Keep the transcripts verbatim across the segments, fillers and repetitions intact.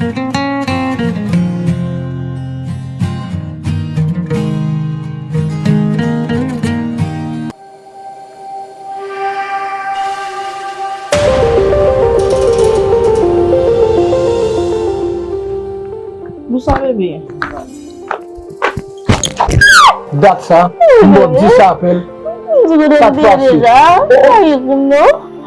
Bonswa, bebe. Dat sa, m ba w dis apèl. Sa k pase?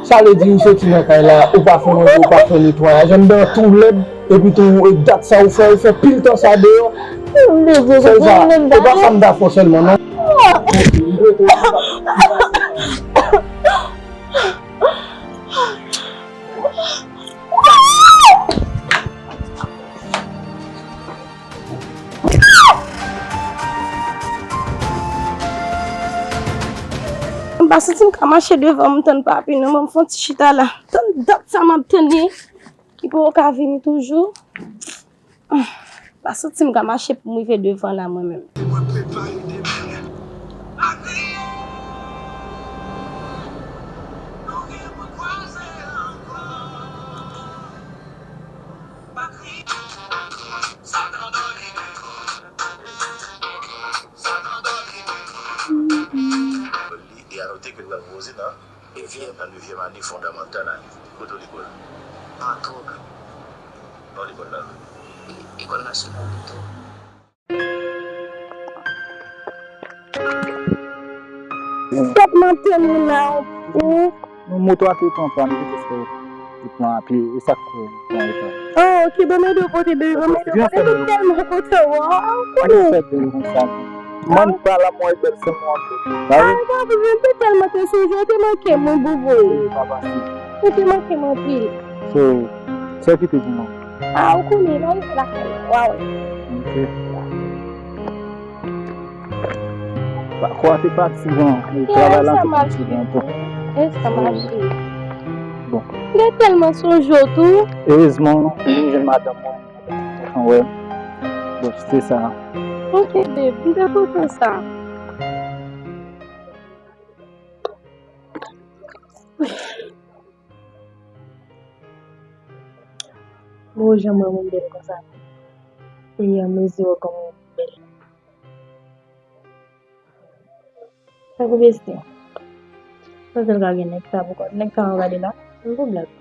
Sa vle di ou soti nan kay la, ou pa fè manje, ou pa fè netwayaj, anndan tou lèd, epi tou, e dat sa ou fè, ou fè pil tan sa deyò. Sèl sa, e pa sa m ta fè w sèlman, non. M pa santi m ka mache devan m tann papi non, ban m fè yon ti chita la. Tann dat sa m ap tann li, li poko ka vini toujou. M pa santi m ka mache pou m rive devan la mwen menm. Li, e anote ke l pral poze nan nevyèm, nan nevyèm ane fondamantal la. Kote w lekòl? Nan Twoup. Nan lekòl la? Lekòl nasyonal de Twoup. Tèt m ap tann ou la, ou. Non, moto a te pran pàn, li te fè, li pran apye, e sa k fè l pran retard. Oh, ok, ban m ede w pote, bebe, ban m ede w pote. Li tèlman kontan wè w, ou konnen. Sa k fè l konsa? Mwen pa la, mwen bèl sè mwen anpil. Ba wi. Ah, pa vre, m te tèlman te sonje w, te manke m, wi, boubou. Wi, pa pase. Ou te manke m anpil. So, sa ki te di mwen? Ah, ou konnen, nan rive lakay la, w a wè. Ok. Kwa te pati jan, e travay la te pati jan tou. E sa mache. Bon. M te tèlman sonje w tou. Erezman, m jwenn madanm mwen. Anwè. Bon, se sa. Ok, babe, m te kontan sa. Bon, jan mwen, mwen bèl konsa. Peyi an mezi wè kòman mwen bèl. Tankou besti. Panse l ka gen nèg sa pou kò l. Nèg sa w gade la, se pou blag. L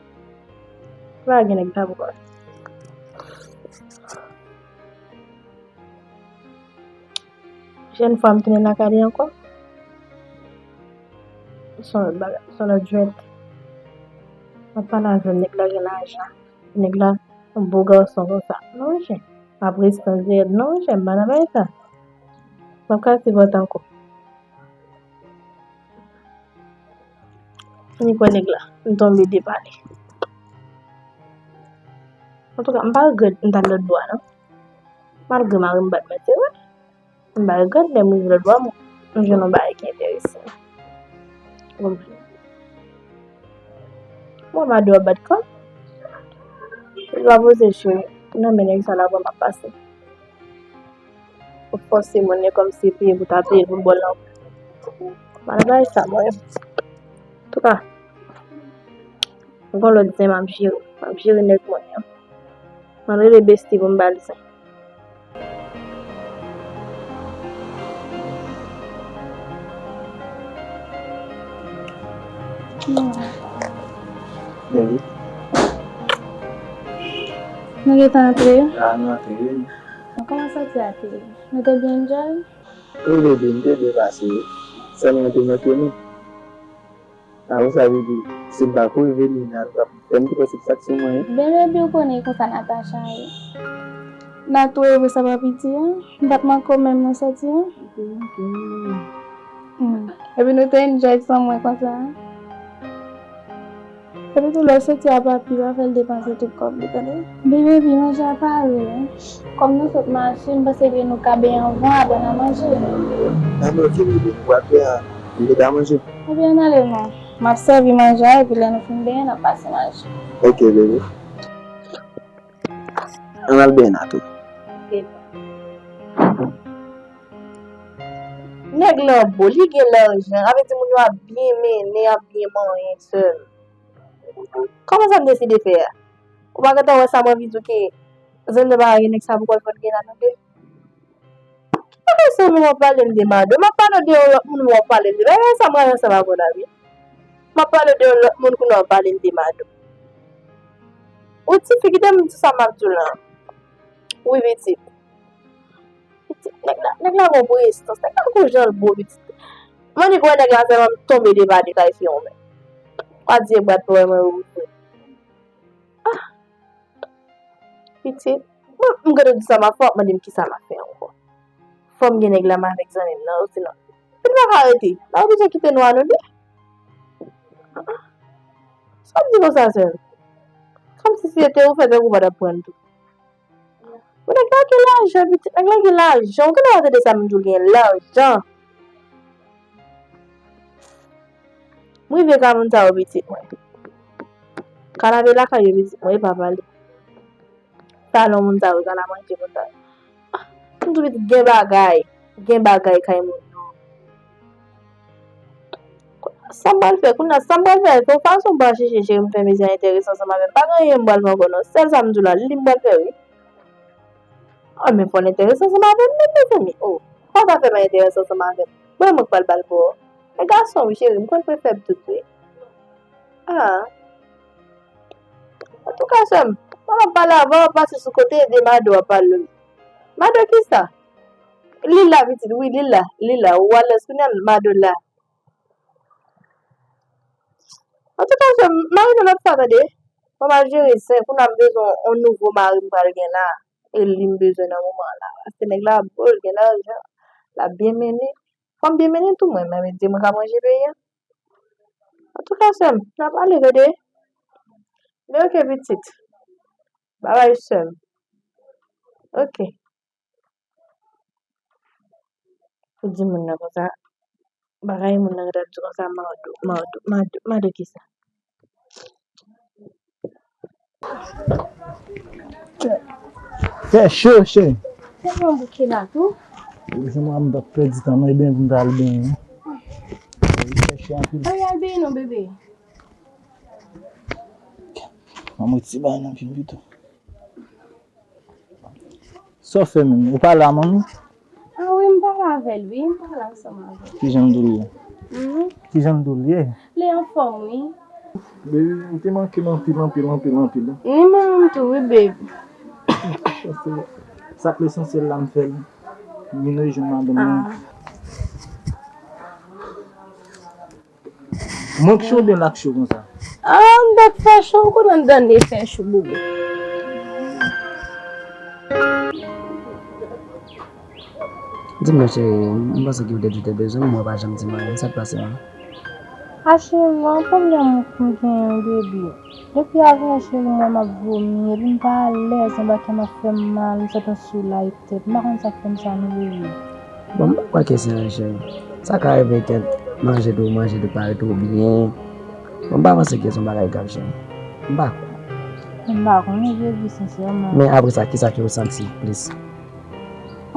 pa gen nèg sa pou kò l. Jèn fwa m tounen lakay li ankò. Se yon lòt bagay, se yon lòt jwèt. M ap pale avè l, nèg la gen lajan. Nèg la, yon bo gason konsa. Non, monchè. M ap restann dirèk. Non, monchè, m pa nan bagay sa. M ap kase vant ankò. Fini kwè nèg la. M tonbe de pale. Antouka, m pa regrèt m t al lòt bò a, non. Malgre mari m bat mwen, se vre. M pa regrèt lè m rive lòt bò a, m, m jwenn yon bagay ki enterese m. Ou konprann? Bon, mari w ap bat kò l. Li pa poze cho nan men nèg sa la, bon, m ap pase. Ou fòse moun, e kòmsi peye pou ta peye l pou bò l nan. Mal bagay sa, mwen. Antouka, gon lòt zen m ap jere. M ap jere nèg mwen an. M ap rele besti pou m ba l zen. Baby. Nou gentan antre? A, nou antre, wi. Kòman sòti a te ye? Nou te byen enjoy? Wi, baby, m te byen pase, wi. Sèlman te manke nou. Sa vle, sa vle di, si m pa kouri vini la, l t ap fè m tou satisfaksyon mwen. Ben, baby, ou konnen konsa Natacha ye. Nan tou e vre sa papi di a, m pa t manke w menm nan sòti a. Ou te manke m wi. Hmm. Epi nou te enjoy san mwen konsa. Epi tou lè w soti a papi, pa fè l depanse tout kòb li, tande. Bebe, epi manje a pare wi. Kòm nou sot mache, m panse ke nou ka benyen anvan, apre n a manje. Anben, ok, bebe, nou pral benyen, nou mete a manje. Ebyen, ann ale non. M ap sèvi manje a, epi lè nou fin benyen, n ap pase manje. Ok, bebe. Ann al benyen a tou. Ok. Nèg lan bo, li gen lajan, sa vle di moun yo ap byen mennen, ap byen manyen sèl. Kòman sa m deside fè a? Ou pa gentan wè sa m anvi di w ke Zennè pa gen nèg sa pou kòl fòt gen la tande. Bagay sa m ap pale m de Mado. M ap pale de yon lòt moun m ap pale m de bagay sa m pral ansanm avè w la wi. M ap pale de yon lòt moun kounye a w ap pale m de Mado. Ou tifi kite m di sa m ap di w la. Wi pitit. Pitit, nèg la, nèg la gon prestans, nèg la gon jan l bo pitit. Mwen di kwè nèg la sèlman m tonbe de pa de kay fi yon men. A di e bwat pou mwen ouvri. Ah! Pitit, mwen, m gade di sa m ap fè, w ap mande m kisa m ap fè ankò. Fò m gen nèg la m avèk zanmi m nan, osinon. Li pa ka rete. L ap oblije kite nou a nou de. Sa w ap di konsa, sè m? Kòmsi si se te ou fè, tankou w pa t ap pran l tou. Bon, nèg la gen lajan, pitit, nèg la gen lajan. Ou genlè pa tande sa m di w, l gen lajan. M rive ka moun sa yo pitit mwen. Kanapé lakay yo pitit mwen, e pa pale. Salon moun sa yo, sal a manje moun sa yo. Ah, m di pitit gen bagay, gen bagay kay moun yo. Sa m pral fè, kounye a, sa m pral fè, se yon fason m pral chèche cheri m fè mezi a enterese ansanm avè m. Pa gen anyen m pral fè ankò non. Sèl sa m di w la, li m pral fè wi. Oh, men fò l enterese ansanm avè m menm, mezanmi. Oh, fò sa fè m enterese ansanm avè m. Bon, mwen k pral ba l pou ou. E gason, wi, cheri, m konn prefè m tout, wi. Ah. Antouka, sè m, pandan m pale avè w, pase sou kote de Mado ap pale. Mado kisa? Li la, pitit, wi, li la, li la. Ou alèz kounye a, Mado la. Antouka, sè m, m a rele lòt fwa, tande. Fò m al jere zen, kounye a m bezwen yon nouvo mari m pral gen la. E li m bezwen nan moman an la. Paske nèg la bo l, gen lajan, l ap byen mennen. Fò m byen mennen tou mwen, men Dye mwen ka manje peyi a. Antouka, sè m, n a pale, tande. Men oke, pitit. Babay, sè m. Oke. Ou di moun nan konsa, bagay moun nan t ap di konsa, Mado, Mado, Mado, Mado kisa? Fè cho, cheri. Fè yon bouke la tou. Wi, se mwen, m p ap pèdi tan non, e benyen pou m ta al benyen. Wi, fè cho anpil. Ay, al benyen non, bebe. Ban mwen ti bagay nan pye m pito. Sa w fè menm? Ou pale a manmi? Ah wi, m pale avè l, wi. M pale ansanm avè l. Kijan l di w l ye? Mhm. Kijan l di w l ye? Li anfòm, wi. Baby, ou te manke m anpil, anpil, anpil, anpil, anpil. Li manke m tou, wi, baby. Sa k lesansyèl la, m fè l. Vin rejwenn madanm mwen. Ah. Mwen k cho oubyen l ak cho konsa? Ah, m t ap fè cho, ou konn anndan li fè cho, bobo. Di m non, cheri, m panse ke ou te di w te bezwen m, men w pa janm di m anyen. Sa k pase menm? A cheri, yon pwoblèm m genyen, baby. Depi avan yè, cheri, m wè m ap vomi, epi m pa alèz, anba kè m ap fè m mal, m santi yon soulay tèt. M pa konn sa k fè m sa non, bebe. Bon, m pa kwè ke se anyen, cheri. Sa ka rive kèk manje tou, manje tou pa ret ou byen. Bon, m pa panse ke se yon bagay grav, cheri. M pa kwè. M pa konnen, bebe, sensèman. Men apre sa, kisa ke ou santi plis?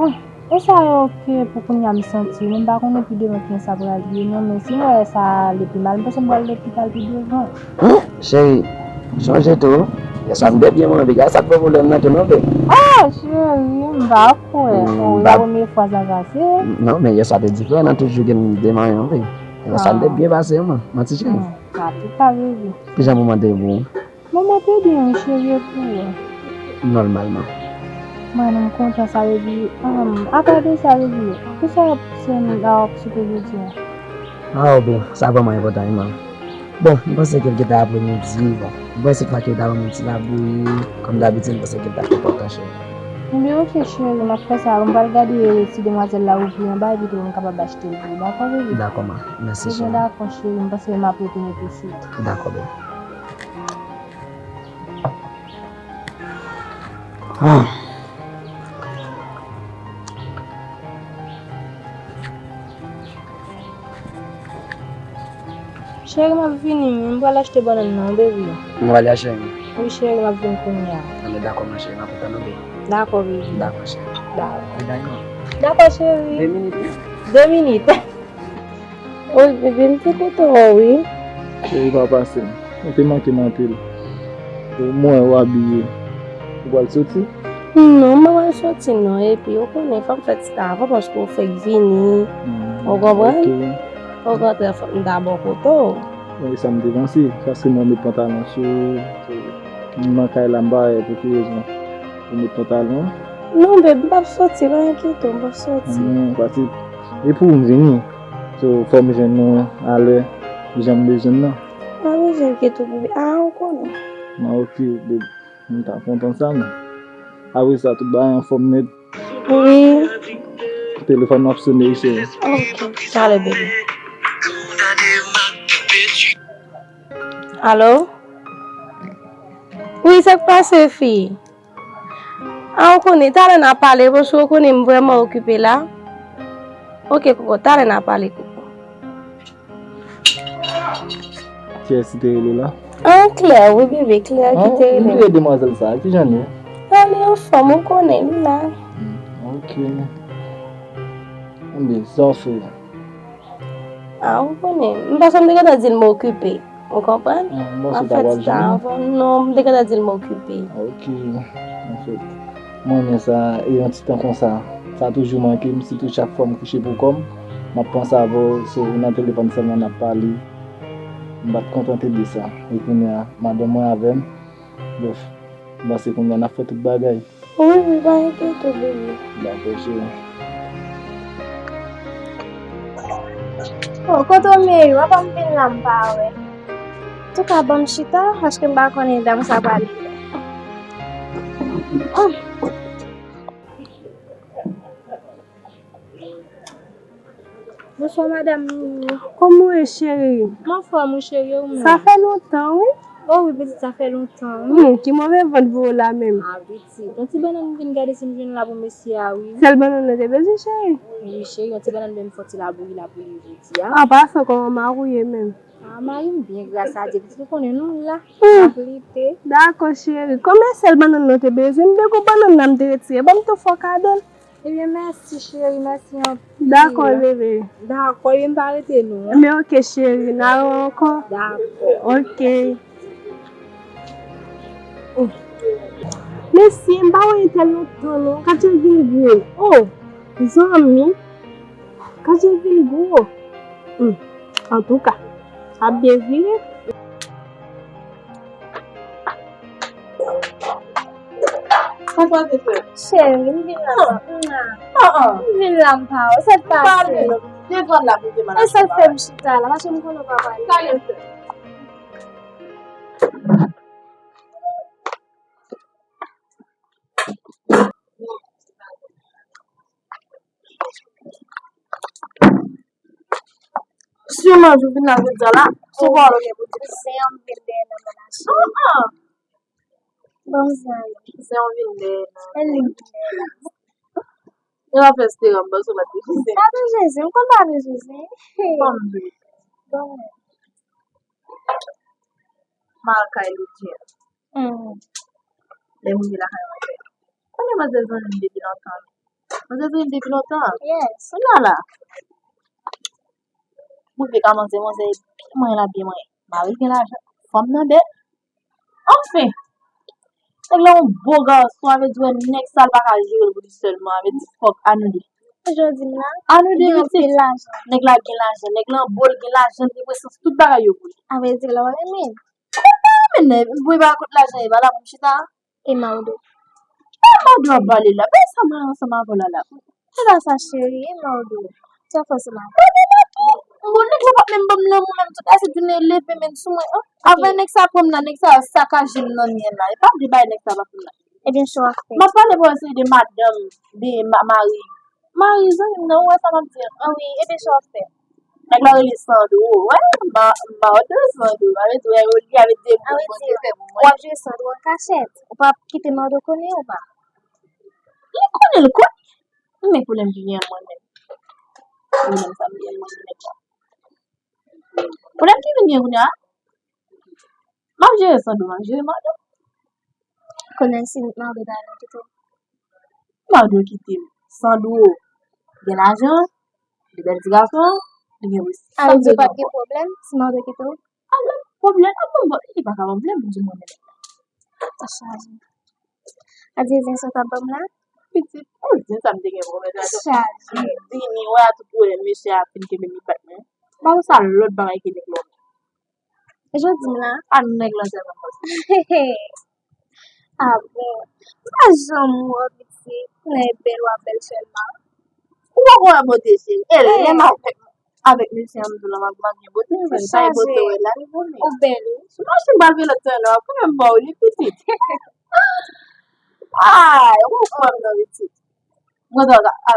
Ah, e sa yo ke pou kounye a m santi, men m pa konnen pi devan kijan sa pral ye non, men si m wè sa ale pi mal, m panse m pral lopital pi devan. Hum, cheri, sonje tou, yèswa m te byen mande, gade sa k fè pwoblèm nan tou non, baby. Ah, cheri, m pa kwè. Hmm, oh, e premye fwa sa pase. Non, men yèswa te diferan, toujou gen de manyen, wi. Yèswa te byen pase, man. Manti, cheri. Hmm, sa tou ka, bebe. Kijan moman te ye pou ou? Moman te byen, wi, cheri, e pou ou? Nòmalman. Mwen, m kontan sa, bebe. Apa de sa, bebe, kisa w ap sou pye jodi a? Ah, bon, sa vrèman enpòtan, wi, man. Bon, m panse ke l gentan apremidi, bon. M panse fwa ke l ta ban mwen ti labouyi, kòm dabitid, m panse ke l t ap enpòtan, cheri. Ebyen, oke, cheri, m ap fè sa. M pral gade si demwazèl la ouvri anba, epi tou m kapab achte l pou ou. Dakò, bebe? Dakò, ma. Mèsi, cheri. Ebyen, dakò, cheri, m panse m ap retounen tousuit. Dakò, bebe. Ah. Cheri, m ap vini, wi. M pral achte bannann nan, wi, bebe. Ou prale a, cheri? Wi, cheri, m ap vin kounye a. Anben, dakò, ma cheri, m ap atann ou, bebe. Dakò, bebe. Dakò, cheri. Dakò. Dakò, cheri. De minit, wi. De minit. Wi, bebe, m te kontan wè w, wi. Cheri, pa pase m. Ou te manke m anpil. Ou mwen, ou abiye. Ou pral soti? Non, m pa pral soti non, epi ou konnen fò m fè ti travay paske ou fèk vini. Hmm, ou konprann? Ok. Okontrè, fòk m ta bò kote w. Wi, sa m te panse, paske mwen met pantalon sou, m nan kay la, m pa wè pou ki rezon ou met pantalon. Non, babe, m p ap soti, pa enkyete w, m p ap soti. Hmm, paske e pou m vini. So, fò m jwenn ou alè, jan m bezwen nan. Pa bezwen enkyete w, bebe. Ah, ou konnen. Ah, ok, babe. M ta kontan sa, men. Apre sa, tout bagay anfòm nèt. Wi. Telefòn nan ap sone, wi, cheri. Ok, talè, bebe. Alo? Wi, sa k pase, fi? Ah, ou konnen, talè n a pale, paske ou konnen m vrèman okipe la. Ok, koko, talè n a pale, koko. Kiyès ki te rele la? Ah, Claire, wi, bebe, Claire ki te rele. Ki demwazèl sa a? Kijan l ye? Ah, li anfòm, ou konnen, li la. Hmm, ok. Enben, sa w fè? Ah, ou konnen. M panse m te gentan di l m okipe. Ou konprann? Ah, m panse w ta pral jwenn li. Non, m te gentan di l m okipe. Ok. Anfèt, mwen renmen sa, e yon ti tan konsa, sa toujou manke m, sitou chak fwa m kouche pou kò m, m ap panse avè w, so, nan telefòn sèlman n ap pale. M pa t kontante de sa. E kounye a, madanm mwen avè m, brèf, m panse kounye a n ap fè tout bagay. Wi, wi, pa enkyete w, bebe. Dakò, cheri. Oh, kote w ye? W ap ann vin la, m pa wè. Antouka, ban m chita, paske m pa konnen dam sa pral rive. Oh. Bonswa, madanm Mimi. Kòman w ye, cheri? M anfòm, wi, cheri, ou menm? Sa fè lontan, wi. Oh, wi, pitit, sa fè lontan, wi. Hmm, ki move vant voye w la menm? Ah, pitit, yon ti bannann m vin gade si m jwenn la pou mesye a, wi. Sèl bannann nan te bezwen, cheri? Wi, cheri, yon ti bannann menm fò ti labouyi la pou li jodi a. Ah, pa sa, kòman mari w ye menm? Ah, mari m byen, gras a Dye, pitit, ou konnen nou la. Hmm. N ap lite. Dakò, cheri. Kòman sèl bannann nan te bezwen? M te gon bannann nan m te retire. Ban m tou fè w kado l. Ebyen, mèsi, cheri, mèsi anpil. Dakò, bebe. Dakò, ebyen, m pa rete non. Men ok, cheri, n a wè ankò. Dakò. Ok. Oh. Mesye, m pa wè entèl lontan non. Gad jan l vin gwo. Oh, zanmi. Gad jan l vin gwo. Hmm. Antouka, ap byen vire. Sa k pase, frè? Cheri, m vin la. Ah, ah. M vin la, m pa wè. Sa k pase? Desann la pou te mal. E sa k fè m chita la, paske m konnen w pa pale. Sa gen, frè? Siman jou vin nan vin la, sou bò l gen pou di. Zen an vin dèyè nan men la, cheri. Ah, ah. Bon, zen. Zen an vin dèyè nan. E li vin dèyè la. E w ap fè steran, m panse w pa t bezwen zen. Pa bezwen zen, m konn pa bezwen zen. Bon, bon. M al kay Loudjè. Hmm. Lè m rive lakay mwen, konnen manzè zanmi m depi lontan. Manzè zanmi m depi lontan. Yes. Kounye a la. M rive ka manzè, manzè byen mwen la, byen mwen. Mari gen lajan. Fanm nan bèl. Anfen. Nèg la yon bo gason, sa vle di wè nèg sa l pa ka jere l pou li sèlman, sa vle di fòk a nou de. Jodi m la. A nou de, pitit. Nèg la gen lajan, nèg la anbo l gen lajan, li gen presans, tout bagay yo pou li. A vle di, lè w renmen l. Kòman pa renmen nèg? Mwen pa kot lajan, e pa la pou m chita. E Mardo? E Mardo ap pale la, men sa mwen ansanm avè w la la. Se pa sa, cheri, e Mardo? Sa fè se la. Bon, nèg la pa menm ban m lanmou menm tout. Ase jounen leve menm sou mwen, an. Avè nèg sa pran m la, nèg sa sakaje m nan nyen la. E pa de bay nèg sa pa fè m la. Ebyen, sa w ap fè? M ap pale pou w se de madanm, de ma-, mari. Mari zanmi m nan, ou wè sa m ap di an? Ah wi, ebyen, sa w ap fè? Nèg la rele Sandro, wè, ma-, Mardo Sandro. Avè di, wè, li avè di, w ap jere Sandro an kachèt. Ou p ap kite Mardo konnen, ou pa? Li konnen, l konnen. Men pwoblèm ki gen mwen menm. Pwoblèm sa m gen mwen menm. Pwoblèm ki vin gen kounye a? M ap jere Sandro, m ap jere Mardo. Konnen si Mardo ta vle kite w? Mardo kite m. Sandro gen lajan, li bèl ti gason, li gen resi. A vle di w p ap gen pwoblèm si Mardo kite w? A, pwoblèm, a, bon, bon, li pa ka ban m pwoblèm, di mwen menm. Sa chaje. A di zen sa w t ap ban m la? Pitit, ou di sa m te gen pou mèt la. Chaje. Di ni wè a tout pwoblèm mesye a ap fin kenbe mi pat mwen. Ba ou sa lòt bagay ke nèg la. Jodi m la. A nèg lan sèlman m panse. A bon. M pa janm wè w pitit. Lè bèl w ap bèl sèlman. Ou poko wè bote cheri. E lè m avèk, avèk mesye a m di w la m ap gen bote. Sa e bote wè la li bon. Ou bèl wi. Si w pa fin ba l vye lòt tan la w ap kanmenm ba w li pitit. Ay, ou kwè m nan pitit. Mwen ta ka, a,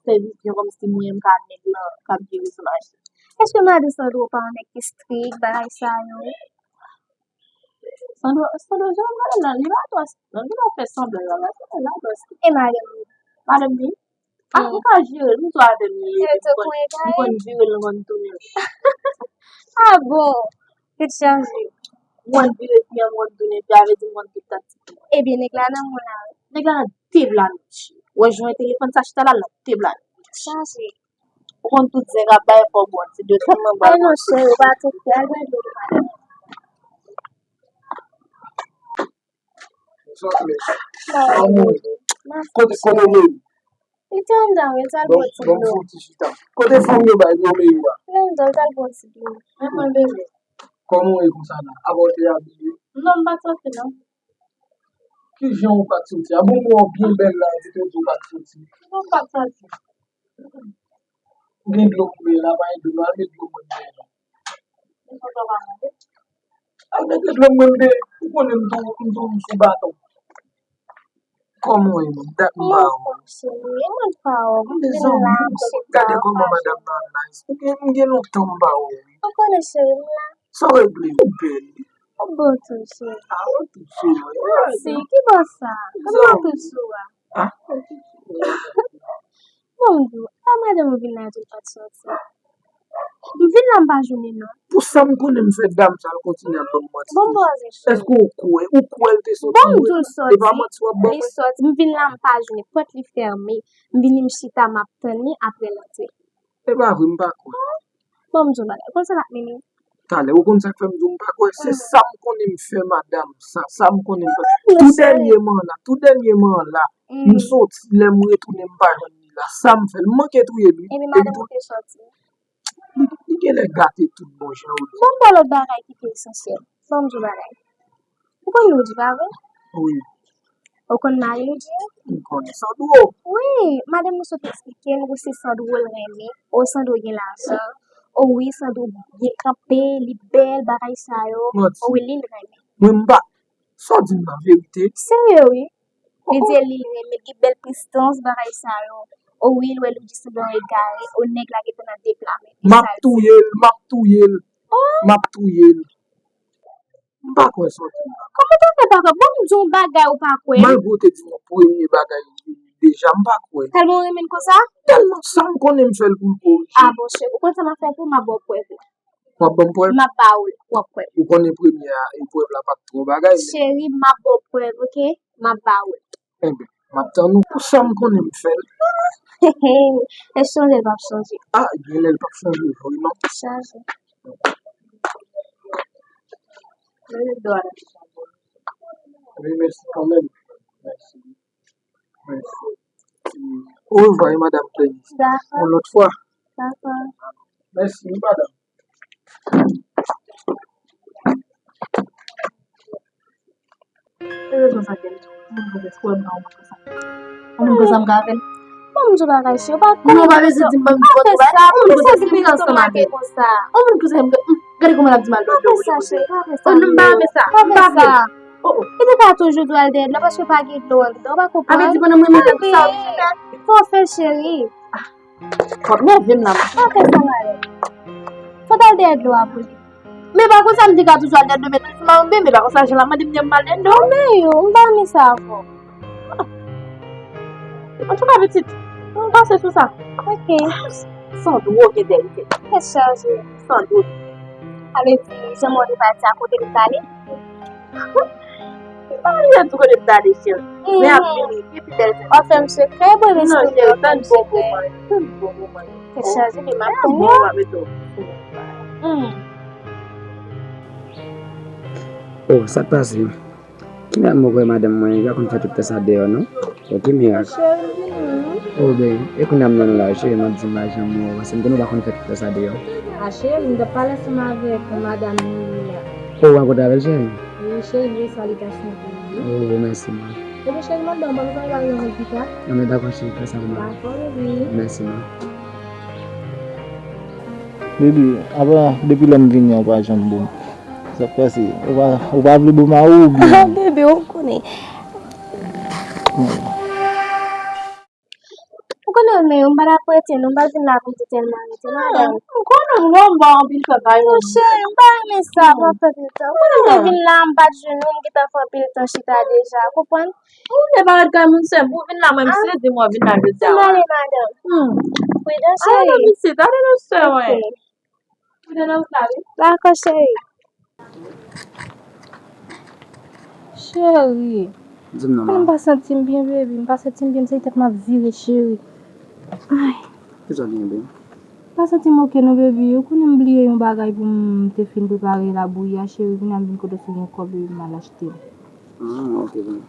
fè vizyon kòmsi mwen menm ka nèg lan k ap jere sou mache. Èske madan Sandro pa yon nèg ki strik, bagay sa yo? Sandro, Sandro, jan m gade l lan, li pa twò, li pa fè sanblan, li pa fè sanblan, li pa twò strik. E madanm li? Madanm li? A, ou ka jere l, m tou avè m li, epi m konn, m konn vire l, m konn tounen l. A bon? Tèt chaje. M konn vire l, m konn tounen l, sa vle di m konn tout taktik li. Ebyen, nèg la nan mwen la wi. Nèg la nan tèt la, mesye. Wè, jwenn telefòn sa chita la, l nan tèt la. Chaje. Ou konn tout zen k ap bay fò bon, ti de tèlman bay. Ay non, cheri, ou pa tout fè, al gade l madanm. Sa w ap fè? Sa w ap fè? Kote, kote w ye? Li te anndan wi, li t al bwè ti dlo. Bon, bon, fon ti chita. Kote fanm yo bay Romeo a? Li anndan, li t al bwè ti dlo. Mwen mwen bebe. Kòman w ye konsa la? Apa w te abiye? Non, m pa t soti non. Kijan ou pa t soti? A bon, mwen w byen bèl la, di te w di w pa t soti. Non, m pa t soti. Ou gen dlo pou bebe la, pa gen dlo, al met dlo mwen bebe la. Al mete dlo mwen bebe, ou konnen m tou, m tou sou baton. Kòman w ye menm? Dat m pa wè w. Mezanmi, gade kòman madanm nan nice. Ou gen, m gen lontan m pa wè w. Ou konnen cheri m la. Sa w regle? Ou bèl. Ou bon tou, cheri. A, ou tou cheri. Mèsi, ki bò sa? Kòman w tou sou a? A? Bon, m di w, a madanm ou vin la di l pa t soti. M vin la, m pa jwenn li non. Pou sa m konnen m fè dam sa, l kontinye ap ban m manti toujou. Bon, bon, cheri. Èske ou kwè? Ou kwè l te soti vre? Bon, m di w soti. E pa manti w ap ban mwen? Li soti. M vin la, m pa jwenn li. Pòt li fèmen. M vini, m chita, m ap tann li, apre l antre. E pa vre, m pa kwè. Bon, m di w bagay. Konn sa l ap mennen. Talè, ou konn sa k fè m di w m pa kwè? Se sa m konnen m fè madanm. Sa, sa m konnen m fè. Tou dènyèman la, tou dènyèman la, m soti, lè m retounen, m pa jwenn li la. Sa m fè? M manke touye l wi. Epi madanm ou te soti? Li, li genlè gate tout bon jan ou di. Bon, bon, lòt bagay ki pi esansyèl. Fò m di w bagay. Ou konn Loudi, pa vre? Wi. Ou konn mari Loudi an? M konnen Sandro. Wi, madanm nou sot eksplike m, ou se Sandro l renmen, o Sandro gen lajan, o wi, Sandro byen kanpe, li bèl, bagay sa yo, o wi, li l renmen. Mwen m pa, sa w di m nan verite? Serye, wi. Li di li renmen, li gen bèl prestans, bagay sa yo. O wi, l wè Loudi sanble yon egare, o nèg la gentan nan de pla men. M ap touye l, m ap touye l. M ap touye l. M pa kwè sa w di m nan. Kòman w ta fè pa kwè? Bon, m di w yon bagay ou pa kwè m. Malgre w te di m yon premye bagay deja, m pa kwè. Tèlman w renmen l konsa? Tèlman sa m konnen m fè l pou l korije. A bon, cheri, ou konn sa m ap fè pou w, m ap ba w prèv la. W ap ban m prèv? M ap ba w l, w ap kwè m. Ou konnen premye a, eprèv la pa t twò bagay, men. Cheri, m ap ba w prèv, oke? M ap ba w l. Enben, m ap tann ou pou sa m konnen m fè l. E chanje l p ap chanje. A, genlè l p ap chanje vre non. Chanje. Wi, mèsi kanmenm. Mèsi. Mèsi. Orevwa, wi, madanm Clénis. Dakò. Yon lòt fwa. Dakò. Mèsi, wi, madanm. Erezman sa gen moun konsa. Yon moun konsa m ka avè l. Bon, m di w bagay, cheri, ou pa konnen. Non, pa bezwen di m, ban m di konsa. Yon moun konsa se vin ansanm avè l. Yon moun konsa, gade kòman l ap di m al lòt bò. Pa fè sa, cheri, pa fè sa. Oh, non, m pa renmen sa. M pa vle. Oh, oh. Li te ka toujou di w al dèyè dlo paske pa gen dlo anndan, ou pa konprann? A vle di pandan mwen menm sa w fè? Fò w fè l, cheri. Fòk nève m la. Pa fè sa, Marie. Fò w al dèyè dlo a pou li. Men pa konsa m te ka toujou al dèyè dlo, men tou si m ap bebe, pa konsa jan l ap mande m di m al dèyè dlo. Men yo, m pa renmen sa avè w. Antouka, pitit, m pase sou sa. Ok. Sandro gen dèyè tèt. Tèt chaje. Sandro. Sa vle di, jan mwen te pati a kote li t ale? Li pa rive tou kote m t ale, cheri. Men ap vini, gen pi bèl. W ap fè m sekrè, bebe, non, cheri, tann bon moman, tann bon moman. Tèt chaje, men m ap tann ou. Oh, sa k pase? Ki mirak m wè madanm mwen, li pa konn fè tout tan sa deyò non. Bon, ki mirak? Cheri, m vini wi. Oh, ben, e kounye a m nan la, cheri, m ap di m pa janm wè w, paske m konnen w pa konn fè tout tan sa deyò. A cheri, m t ap pale ansanm avèk madanm Mimi a. Oh, w rankontre avè l, cheri? Wi, cheri, m reyisi salitasyon'w pou li. Oh, mèsi, man. Ebyen, cheri, m ap ba w, m ap pale avèk ou pita. Non, men dakò, cheri, fè sa pou mwen. Dakò, baby. Mèsi, man. Baby, apa depi lè m vini an, ou pa janm bon. Sa k pase? Ou pa, ou pa vle bon mari w oubyen? Bebe, ou konnen. Ou konnen, men m pa t ap rete non, m pa t vin la pou m te tèlman rete non, madanm. M konnen w non, m ba w anpil fè bagay non. Cheri, m pa renmen sa, pa fè pil tan. Ou konnen m te vin la, m pa t jwenn ou, m gentan fè anpil tan chita deja, konprann? Ou te parèt kay moun sèm, ou vin la, mwen m sezi, mwen vin la jodi a. M ale, madanm. Hmm. Pridan, cheri. Ala non, pitit, ale non, sè mwen. Ok. Dakò, cheri. Cheri. Di m non, man. M pa santi m byen, baby. M pa santi m byen, m santi tèt m ap vire, cheri. Ay. Kisa w genyen, baby? M pa santi m oke non, baby. Ou konnen m bliye yon bagay pou m te fin prepare labouyi a, cheri. Kounye a m vin kote w, si w gen kòb, baby, m al achte l. Ah, ok, baby.